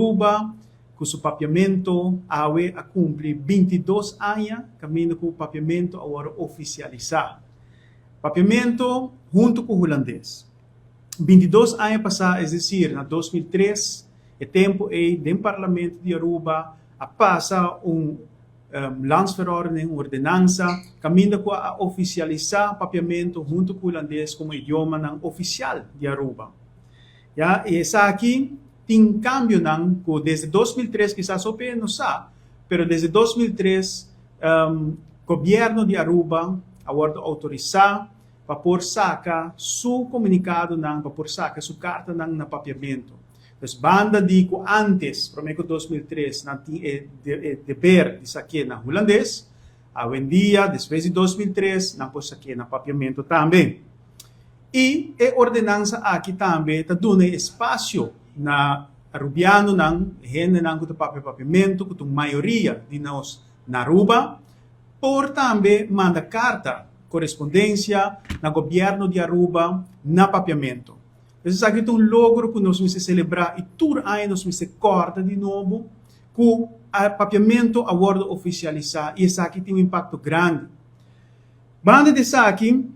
Aruba cu su Papiamento awe a cumpli 22 aña caminda cu Papiamento a wordo oficialisa. Papiamento hunto cu Hulandes. 22 aña pasa, es decir, na 2003, e tempo ey den Parlamento di Aruba a pasa un landsverordening, un ordenansa, caminda cu a oficialisa Papiamento hunto cu Hulandes como idiomanan oficial di Aruba. Ja, y esaki tin cambionan cu desde 2003, kisas hopi no sa, pero desde 2003 gobierno di Aruba a wordo autorisa pa por saca su comunicadonan, pa por saca su cartanan na Papiamento. Dus banda di cu antes, prome cu 2003, nan tin e deber di sak'e na Hulandes, awendia, despues di 2003, nan por sak'e na Papiamento tambe. Y e ordenansa aki tambe ta duna espacio na Arubianonan, hendenan cu ta papia Papiamento, cu ta mayoria di nos na Aruba, por tambe manda carta, correspondencia na gobierno di Aruba na Papiamento. Esaki ta un logro cu nos mester celebra y tur aña nos mester corda di nobo cu Papiamento a wordo oficialisa y esaki tin un impacto grandi. Banda di esaki,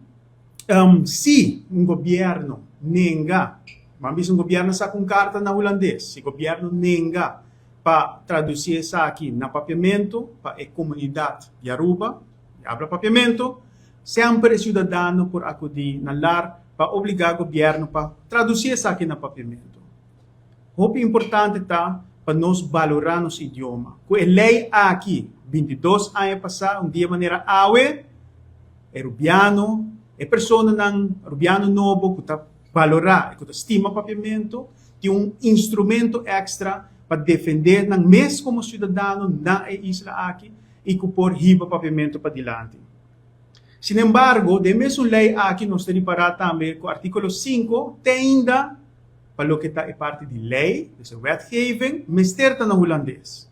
si un gobierno nenga, ban bisa un gobierno saca un carta na Hulandes, si gobierno nenga pa traduci esaki na Papiamento pa e comunidad di Aruba, habla Papiamento, semper e ciudadano por acudi na LAR pa obliga gobierno pa traduci esaki na Papiamento. Hopi importante ta pa nos balora nos idioma. Cu e ley aki, 22 aña pasa, un dia manera awe, e Rubiano, e personanan Rubiano nobo cu ta balora y cu ta stima Papiamento, tin un instrumento extra pa defende nan mes como ciudadano na e isla aki y cu por hiba Papiamento padilanti. Sin embargo, den mesun ley aki nos ta ripara tambe cu articulo 5 te ainda pa loke ta e parti di ley, dus wetgeving, mester ta na Hulandes.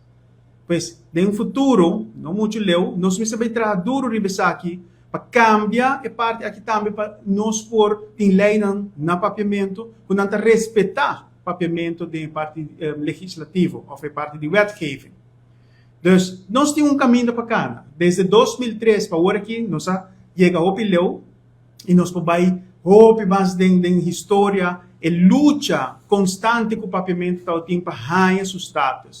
Pues, den futuro, no mucho leu, nos mester bay traha duro riba esaki pa cambia e parti aki tambe pa nos por tin leynan na Papiamento, cu nan ta respeta Papiamento den parti legislativo of e parti di wetgeving. Dus, nos tin un camino pa cana. Desde 2003 pa awor aki, nos a yega hopi leu y nos por bay hopi mas den historia e lucha constante cu Papiamento tin pa haya su status.